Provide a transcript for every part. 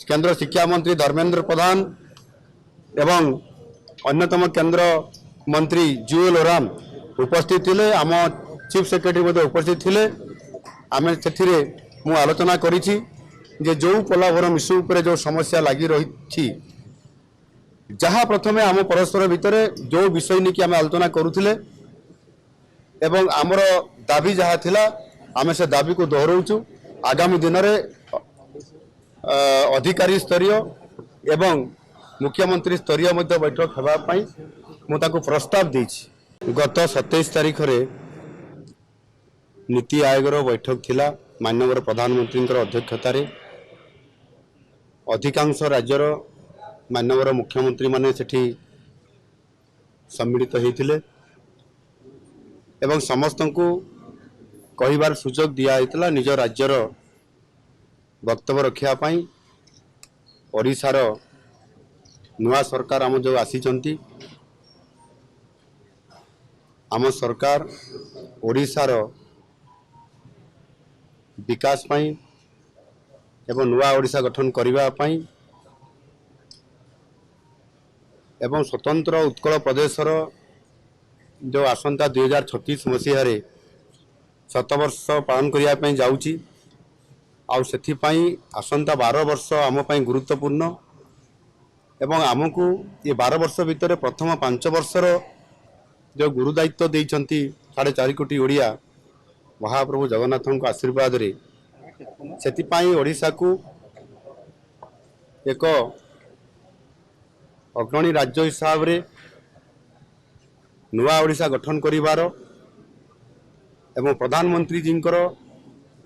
କେନ୍ଦ୍ର ଶିକ୍ଷା ମନ୍ତ୍ରୀ ଧର୍ମେନ୍ଦ୍ର ପ୍ରଧାନ ଏବଂ ଅନ୍ୟତମ କେନ୍ଦ୍ର ମନ୍ତ୍ରୀ ଜୁଏଲ ଓରାମ ଉପସ୍ଥିତ ଥିଲେ। ଆମ ଚିଫ୍ ସେକ୍ରେଟାରୀ ମଧ୍ୟ ଉପସ୍ଥିତ ଥିଲେ। ଆମେ ସେଥିରେ ମୁଁ ଆଲୋଚନା କରିଛି ଯେ ଯେଉଁ ପୋଲାଭରମ ଇସ୍ୟୁ ଉପରେ ଯେଉଁ ସମସ୍ୟା ଲାଗି ରହିଛି, ଯାହା ପ୍ରଥମେ ଆମ ପରସ୍ପର ଭିତରେ ଯେଉଁ ବିଷୟ ନେଇକି ଆମେ ଆଲୋଚନା କରୁଥିଲେ ଏବଂ ଆମର ଦାବି ଯାହା ଥିଲା, ଆମେ ସେ ଦାବିକୁ ଦୋହରାଉଛୁ। ଆଗାମୀ ଦିନରେ ଅଧିକାରୀ ସ୍ତରୀୟ ଏବଂ ମୁଖ୍ୟମନ୍ତ୍ରୀ ସ୍ତରୀୟ ମଧ୍ୟ ବୈଠକ ହେବା ପାଇଁ ମୁଁ ତାଙ୍କୁ ପ୍ରସ୍ତାବ ଦେଇଛି। ଗତ 27 ତାରିଖରେ ନୀତି ଆୟୋଗର ବୈଠକ ଥିଲା ମାନ୍ୟବର ପ୍ରଧାନମନ୍ତ୍ରୀଙ୍କର ଅଧ୍ୟକ୍ଷତାରେ। ଅଧିକାଂଶ ରାଜ୍ୟର ମାନ୍ୟବର ମୁଖ୍ୟମନ୍ତ୍ରୀମାନେ ସେଠି ସମ୍ମିଳିତ ହୋଇଥିଲେ ଏବଂ ସମସ୍ତଙ୍କୁ କହିବାର ସୁଯୋଗ ଦିଆହେଇଥିଲା ନିଜ ରାଜ୍ୟର ବକ୍ତବ୍ୟ ରଖିବା ପାଇଁ। ଓଡ଼ିଶାର ନୂଆ ସରକାର ଆମ ଯେଉଁ ଆସିଛନ୍ତି, ଆମ ସରକାର ଓଡ଼ିଶାର ବିକାଶ ପାଇଁ ଏବଂ ନୂଆ ଓଡ଼ିଶା ଗଠନ କରିବା ପାଇଁ ଏବଂ ସ୍ୱତନ୍ତ୍ର ଉତ୍କଳ ପ୍ରଦେଶର ଯେଉଁ ଆସନ୍ତା 2036 ମସିହାରେ ଶତବର୍ଷ ପାଳନ କରିବା ପାଇଁ ଯାଉଛି, ଆଉ ସେଥିପାଇଁ ଆସନ୍ତା 12 ବର୍ଷ ଆମ ପାଇଁ ଗୁରୁତ୍ୱପୂର୍ଣ୍ଣ ଏବଂ ଆମକୁ ଏ 12 ବର୍ଷ ଭିତରେ ପ୍ରଥମ 5 ବର୍ଷର ଯେଉଁ ଗୁରୁ ଦାୟିତ୍ୱ ଦେଇଛନ୍ତି 4.5 କୋଟି ଓଡ଼ିଆ ମହାପ୍ରଭୁ ଜଗନ୍ନାଥଙ୍କ ଆଶୀର୍ବାଦରେ, ସେଥିପାଇଁ ଓଡ଼ିଶାକୁ ଏକ ଅଗ୍ରଣୀ ରାଜ୍ୟ ହିସାବରେ ନୂଆ ଓଡ଼ିଶା ଗଠନ କରିବାର ଏବଂ ପ୍ରଧାନମନ୍ତ୍ରୀଜୀଙ୍କର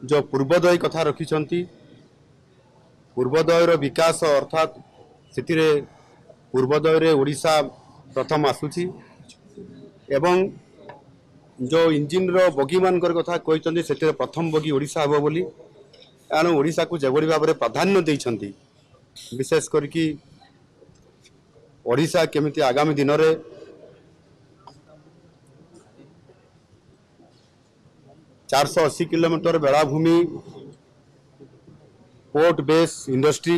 ଯେଉଁ ପୂର୍ବୋଦୟ କଥା ରଖିଛନ୍ତି, ପୂର୍ବୋଦୟର ବିକାଶ, ଅର୍ଥାତ୍ ସେଥିରେ ପୂର୍ବୋଦୟରେ ଓଡ଼ିଶା ପ୍ରଥମ ଆସୁଛି ଏବଂ ଯେଉଁ ଇଞ୍ଜିନ୍ର ବଗିମାନଙ୍କର କଥା କହିଛନ୍ତି ସେଥିରେ ପ୍ରଥମ ବଗି ଓଡ଼ିଶା ହେବ ବୋଲି। କାରଣ ଓଡ଼ିଶାକୁ ଯେଭଳି ଭାବରେ ପ୍ରାଧାନ୍ୟ ଦେଇଛନ୍ତି, ବିଶେଷ କରିକି ଓଡ଼ିଶା କେମିତି ଆଗାମୀ ଦିନରେ 480 କିଲୋମିଟର ବେଳାଭୂମି, ପୋର୍ଟ ବେସ୍ ଇଣ୍ଡଷ୍ଟ୍ରି,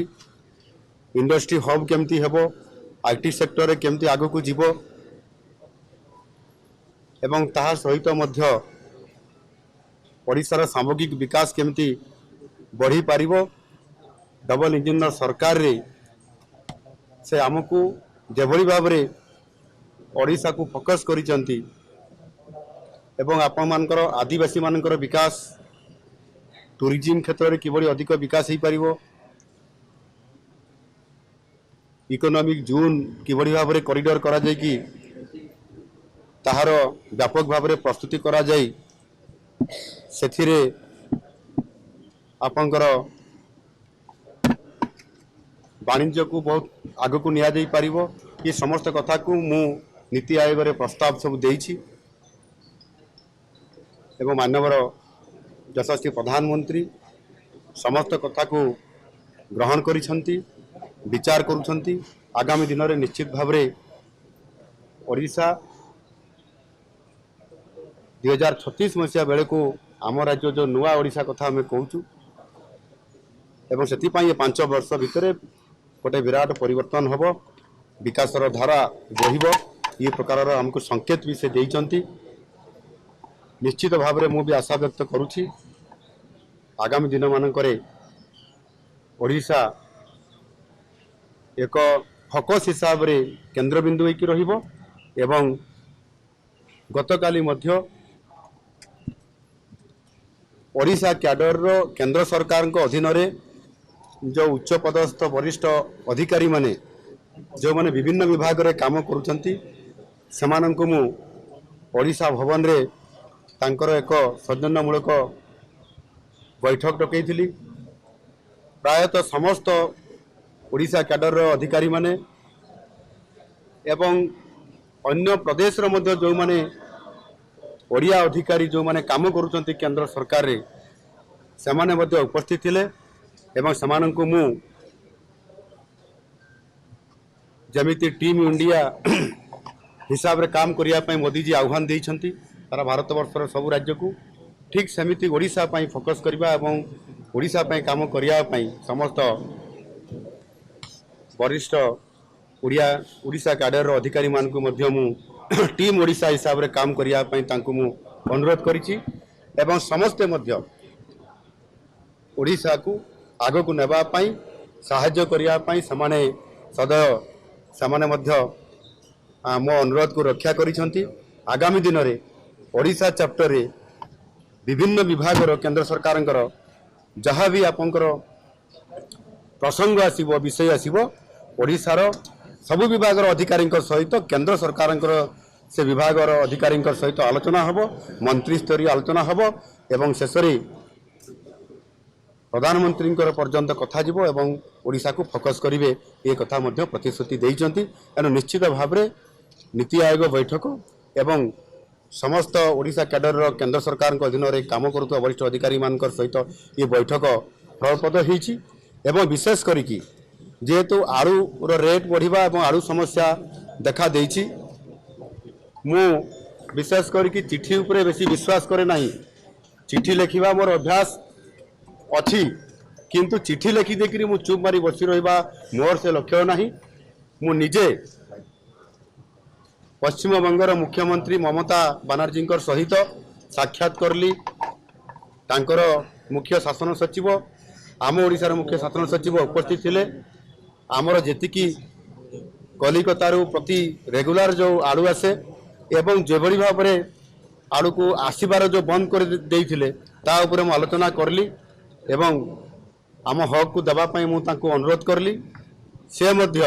ଇଣ୍ଡଷ୍ଟ୍ରି ହବ୍ କେମିତି ହେବ, IT ସେକ୍ଟରରେ କେମିତି ଆଗକୁ ଯିବ ଏବଂ ତାହା ସହିତ ମଧ୍ୟ ଓଡ଼ିଶାର ସାମଗ୍ରିକ ବିକାଶ କେମିତି ବଢ଼ିପାରିବ, ଡବଲ ଇଞ୍ଜିନ୍ର ସରକାରରେ ସେ ଆମକୁ ଯେଭଳି ଭାବରେ ଓଡ଼ିଶାକୁ ଫୋକସ୍ କରିଛନ୍ତି ଏବଂ ଆପଣମାନଙ୍କର ଆଦିବାସୀମାନଙ୍କର ବିକାଶ, ଟୁରିଜିମ୍ କ୍ଷେତ୍ରରେ କିଭଳି ଅଧିକ ବିକାଶ ହୋଇପାରିବ, ଇକୋନୋମିକ୍ ଜୋନ୍ କିଭଳି ଭାବରେ କରିଡର କରାଯାଇକି ତାହାର ବ୍ୟାପକ ଭାବରେ ପ୍ରସ୍ତୁତି କରାଯାଇ ସେଥିରେ ଆପଣଙ୍କର ବାଣିଜ୍ୟକୁ ବହୁତ ଆଗକୁ ନିଆଯାଇପାରିବ, ଏ ସମସ୍ତ କଥାକୁ ମୁଁ ନୀତି ଆୟୋଗରେ ପ୍ରସ୍ତାବ ସବୁ ଦେଇଛି ଏବଂ ମାନ୍ୟବର ଯଶସ୍ୱୀ ପ୍ରଧାନମନ୍ତ୍ରୀ ସମସ୍ତ କଥାକୁ ଗ୍ରହଣ କରିଛନ୍ତି, ବିଚାର କରୁଛନ୍ତି। ଆଗାମୀ ଦିନରେ ନିଶ୍ଚିତ ଭାବରେ ଓଡ଼ିଶା 2036 ମସିହା ବେଳକୁ ଆମ ରାଜ୍ୟ ଯେଉଁ ନୂଆ ଓଡ଼ିଶା କଥା ଆମେ କହୁଛୁ ଏବଂ ସେଥିପାଇଁ ଏ 5 ବର୍ଷ ଭିତରେ ଗୋଟେ ବିରାଟ ପରିବର୍ତ୍ତନ ହେବ, ବିକାଶର ଧାରା ବହିବ, ଏ ପ୍ରକାରର ଆମକୁ ସଂକେତ ବି ସେ ଦେଇଛନ୍ତି। ନିଶ୍ଚିତ ଭାବରେ ମୁଁ ବି ଆଶା ବ୍ୟକ୍ତ କରୁଛି ଆଗାମୀ ଦିନମାନଙ୍କରେ ଓଡ଼ିଶା ଏକ ଫୋକସ୍ ହିସାବରେ କେନ୍ଦ୍ରବିନ୍ଦୁ ହୋଇକି ରହିବ। ଏବଂ ଗତକାଲି ମଧ୍ୟ ଓଡ଼ିଶା କ୍ୟାଡରର କେନ୍ଦ୍ର ସରକାରଙ୍କ ଅଧୀନରେ ଯେଉଁ ଉଚ୍ଚ ପଦସ୍ଥ ବରିଷ୍ଠ ଅଧିକାରୀମାନେ ଯେଉଁମାନେ ବିଭିନ୍ନ ବିଭାଗରେ କାମ କରୁଛନ୍ତି, ସେମାନଙ୍କୁ ମୁଁ ଓଡ଼ିଶା ଭବନରେ ତାଙ୍କର ଏକ ସୌଜନ୍ୟମୂଳକ ବୈଠକ ଡକାଇଥିଲି। ପ୍ରାୟତଃ ସମସ୍ତ ଓଡ଼ିଶା କ୍ୟାଡରର ଅଧିକାରୀମାନେ ଏବଂ ଅନ୍ୟ ପ୍ରଦେଶର ମଧ୍ୟ ଯେଉଁମାନେ ଓଡ଼ିଆ ଅଧିକାରୀ ଯେଉଁମାନେ କାମ କରୁଛନ୍ତି କେନ୍ଦ୍ର ସରକାରରେ, ସେମାନେ ମଧ୍ୟ ଉପସ୍ଥିତ ଥିଲେ ଏବଂ ସେମାନଙ୍କୁ ମୁଁ ଯେମିତି ଟିମ୍ ଇଣ୍ଡିଆ ହିସାବରେ କାମ କରିବା ପାଇଁ ମୋଦିଜୀ ଆହ୍ୱାନ ଦେଇଛନ୍ତି ସାରା ଭାରତବର୍ଷର ସବୁ ରାଜ୍ୟକୁ, ଠିକ୍ ସେମିତି ଓଡ଼ିଶା ପାଇଁ ଫୋକସ୍ କରିବା ଏବଂ ଓଡ଼ିଶା ପାଇଁ କାମ କରିବା ପାଇଁ ସମସ୍ତ ବରିଷ୍ଠ ଓଡ଼ିଶା କ୍ୟାଡରର ଅଧିକାରୀମାନଙ୍କୁ ମଧ୍ୟ ମୁଁ ଟିମ୍ ଓଡ଼ିଶା ହିସାବରେ କାମ କରିବା ପାଇଁ ତାଙ୍କୁ ମୁଁ ଅନୁରୋଧ କରିଛି ଏବଂ ସମସ୍ତେ ମଧ୍ୟ ଓଡ଼ିଶାକୁ ଆଗକୁ ନେବା ପାଇଁ ସାହାଯ୍ୟ କରିବା ପାଇଁ ସେମାନେ ସଦୟ ସେମାନେ ମଧ୍ୟ ମୋ ଅନୁରୋଧକୁ ରକ୍ଷା କରିଛନ୍ତି। ଆଗାମୀ ଦିନରେ ଓଡ଼ିଶା ଚାପ୍ଟରରେ ବିଭିନ୍ନ ବିଭାଗର କେନ୍ଦ୍ର ସରକାରଙ୍କର ଯାହା ବି ଆପଣଙ୍କର ପ୍ରସଙ୍ଗ ଆସିବ, ବିଷୟ ଆସିବ, ଓଡ଼ିଶାର ସବୁ ବିଭାଗର ଅଧିକାରୀଙ୍କ ସହିତ କେନ୍ଦ୍ର ସରକାରଙ୍କର ସେ ବିଭାଗର ଅଧିକାରୀଙ୍କ ସହିତ ଆଲୋଚନା ହେବ, ମନ୍ତ୍ରୀସ୍ତରୀୟ ଆଲୋଚନା ହେବ ଏବଂ ଶେଷରେ ପ୍ରଧାନମନ୍ତ୍ରୀଙ୍କର ପର୍ଯ୍ୟନ୍ତ କଥା ଯିବ ଏବଂ ଓଡ଼ିଶାକୁ ଫୋକସ୍ କରିବେ, ଏ କଥା ମଧ୍ୟ ପ୍ରତିଶ୍ରୁତି ଦେଇଛନ୍ତି। ତେଣୁ ନିଶ୍ଚିତ ଭାବରେ ନୀତି ଆୟୋଗ ବୈଠକ ଏବଂ ସମସ୍ତ ଓଡ଼ିଶା କ୍ୟାଡରର କେନ୍ଦ୍ର ସରକାରଙ୍କ ଅଧୀନରେ କାମ କରୁଥିବା ବରିଷ୍ଠ ଅଧିକାରୀମାନଙ୍କ ସହିତ ଏ ବୈଠକ ଫଳପ୍ରଦ ହେଇଛି ଏବଂ ବିଶେଷ କରିକି ଯେହେତୁ ଆଳୁର ରେଟ୍ ବଢ଼ିବା ଏବଂ ଆଳୁ ସମସ୍ୟା ଦେଖା ଦେଇଛି, ମୁଁ ବିଶେଷ କରିକି ଚିଠି ଉପରେ ବେଶୀ ବିଶ୍ୱାସ କରେ ନାହିଁ। ଚିଠି ଲେଖିବା ମୋର ଅଭ୍ୟାସ ଅଛି, କିନ୍ତୁ ଚିଠି ଲେଖି ଦେଇକରି ମୁଁ ଚୁପ୍ ମାରି ବସି ରହିବା ମୋର ସେ ଲକ୍ଷ୍ୟ ନାହିଁ। ମୁଁ ନିଜେ ପଶ୍ଚିମବଙ୍ଗର ମୁଖ୍ୟମନ୍ତ୍ରୀ ମମତା ବାନାର୍ଜୀଙ୍କ ସହିତ ସାକ୍ଷାତ କଲି। ତାଙ୍କର ମୁଖ୍ୟ ଶାସନ ସଚିବ, ଆମ ଓଡ଼ିଶାର ମୁଖ୍ୟ ଶାସନ ସଚିବ ଉପସ୍ଥିତ ଥିଲେ। ଆମର ଯେତିକି କଲିକତାରୁ ପ୍ରତି ରେଗୁଲାର ଯେଉଁ ଆଳୁ ଆସେ ଏବଂ ଯେଭଳି ଭାବରେ ଆଳୁକୁ ଆସିବାର ଯେଉଁ ବନ୍ଦ କରି ଦେଇଥିଲେ ତା ଉପରେ ମୁଁ ଆଲୋଚନା କଲି ଏବଂ ଆମ ହକ୍କୁ ଦେବା ପାଇଁ ମୁଁ ତାଙ୍କୁ ଅନୁରୋଧ କଲି। ସେ ମଧ୍ୟ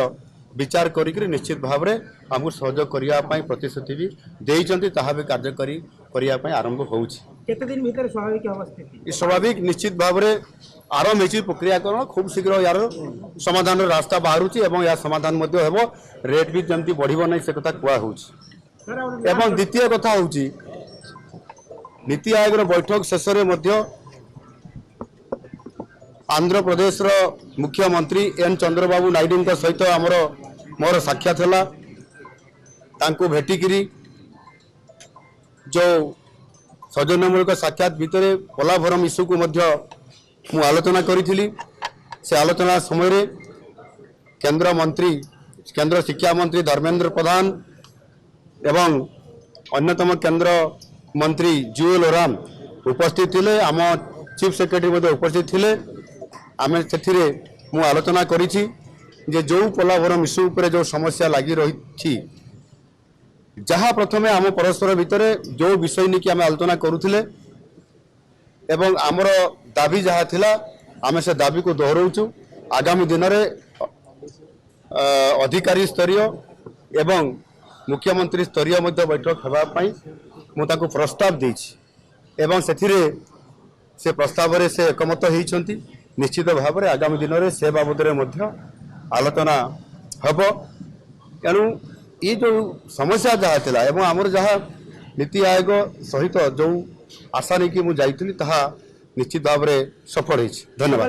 ବିଚାର କରିକିରି ନିଶ୍ଚିତ ଭାବରେ ଆମକୁ ସହଯୋଗ କରିବା ପାଇଁ ପ୍ରତିଶ୍ରୁତି ବି ଦେଇଛନ୍ତି, ତାହା ବି କାର୍ଯ୍ୟକାରୀ କରିବା ପାଇଁ ଆରମ୍ଭ ହେଉଛି। କେତେ ଦିନ ଭିତରେ ସ୍ୱାଭାବିକ ହେବ ସ୍ଥିତି? ଏ ସ୍ୱାଭାବିକ ନିଶ୍ଚିତ ଭାବରେ ଆରମ୍ଭ ହେଇଛି ପ୍ରକ୍ରିୟାକରଣ, ଖୁବ୍ ଶୀଘ୍ର ଏହାର ସମାଧାନର ରାସ୍ତା ବାହାରୁଛି ଏବଂ ଏହା ସମାଧାନ ମଧ୍ୟ ହେବ। ରେଟ୍ ବି ଯେମିତି ବଢ଼ିବ ନାହିଁ ସେ କଥା କୁହା ହେଉଛି। ଏବଂ ଦ୍ୱିତୀୟ କଥା ହେଉଛି ନୀତି ଆୟୋଗର ବୈଠକ ଶେଷରେ ମଧ୍ୟ ଆନ୍ଧ୍ରପ୍ରଦେଶର ମୁଖ୍ୟମନ୍ତ୍ରୀ ଏନ୍ ଚନ୍ଦ୍ରବାବୁ ନାଇଡୁଙ୍କ ସହିତ ମୋର ସାକ୍ଷାତ ହେଲା। ତାଙ୍କୁ ଭେଟିକିରି ଯେଉଁ ସୌଜନ୍ୟମୂଳକ ସାକ୍ଷାତ ଭିତରେ ପୋଲାଭରମ ଇସ୍ୟୁକୁ ମଧ୍ୟ ମୁଁ ଆଲୋଚନା କରିଥିଲି। ସେ ଆଲୋଚନା ସମୟରେ କେନ୍ଦ୍ର ଶିକ୍ଷାମନ୍ତ୍ରୀ ଧର୍ମେନ୍ଦ୍ର ପ୍ରଧାନ ଏବଂ ଅନ୍ୟତମ କେନ୍ଦ୍ର ମନ୍ତ୍ରୀ ଜୁଏଲ ଓରାମ ଉପସ୍ଥିତ ଥିଲେ। ଆମ ଚିଫ୍ ସେକ୍ରେଟାରୀ ମଧ୍ୟ ଉପସ୍ଥିତ ଥିଲେ। ଆମେ ସେଥିରେ ମୁଁ ଆଲୋଚନା କରିଛି ଯେ ଯେଉଁ ପୋଲାଭରମ ଇସ୍ୟୁ ଉପରେ ଯେଉଁ ସମସ୍ୟା ଲାଗି ରହିଛି, ଯାହା ପ୍ରଥମେ ଆମ ପରସ୍ପର ଭିତରେ ଯେଉଁ ବିଷୟ ନେଇକି ଆମେ ଆଲୋଚନା କରୁଥିଲେ ଏବଂ ଆମର ଦାବି ଯାହା ଥିଲା ଆମେ ସେ ଦାବିକୁ ଦୋହରାଉଛୁ। ଆଗାମୀ ଦିନରେ ଅଧିକାରୀ ସ୍ତରୀୟ ଏବଂ ମୁଖ୍ୟମନ୍ତ୍ରୀ ସ୍ତରୀୟ ମଧ୍ୟ ବୈଠକ ହେବା ପାଇଁ ମୁଁ ତାଙ୍କୁ ପ୍ରସ୍ତାବ ଦେଇଛି ଏବଂ ସେଥିରେ ସେ ପ୍ରସ୍ତାବରେ ସେ ଏକମତ ହେଇଛନ୍ତି। ନିଶ୍ଚିତ ଭାବରେ ଆଗାମୀ ଦିନରେ ସେ ବାବଦରେ ମଧ୍ୟ ଆଲୋଚନା ହେବ। ତେଣୁ ଏ ଯେଉଁ ସମସ୍ୟା ଯାହା ଥିଲା ଏବଂ ଆମର ଯାହା ନୀତି ଆୟୋଗ ସହିତ ଯେଉଁ ଆଶା ନେଇକି ମୁଁ ଯାଇଥିଲି ତାହା ନିଶ୍ଚିତ ଭାବରେ ସଫଳ ହେଇଛି। ଧନ୍ୟବାଦ।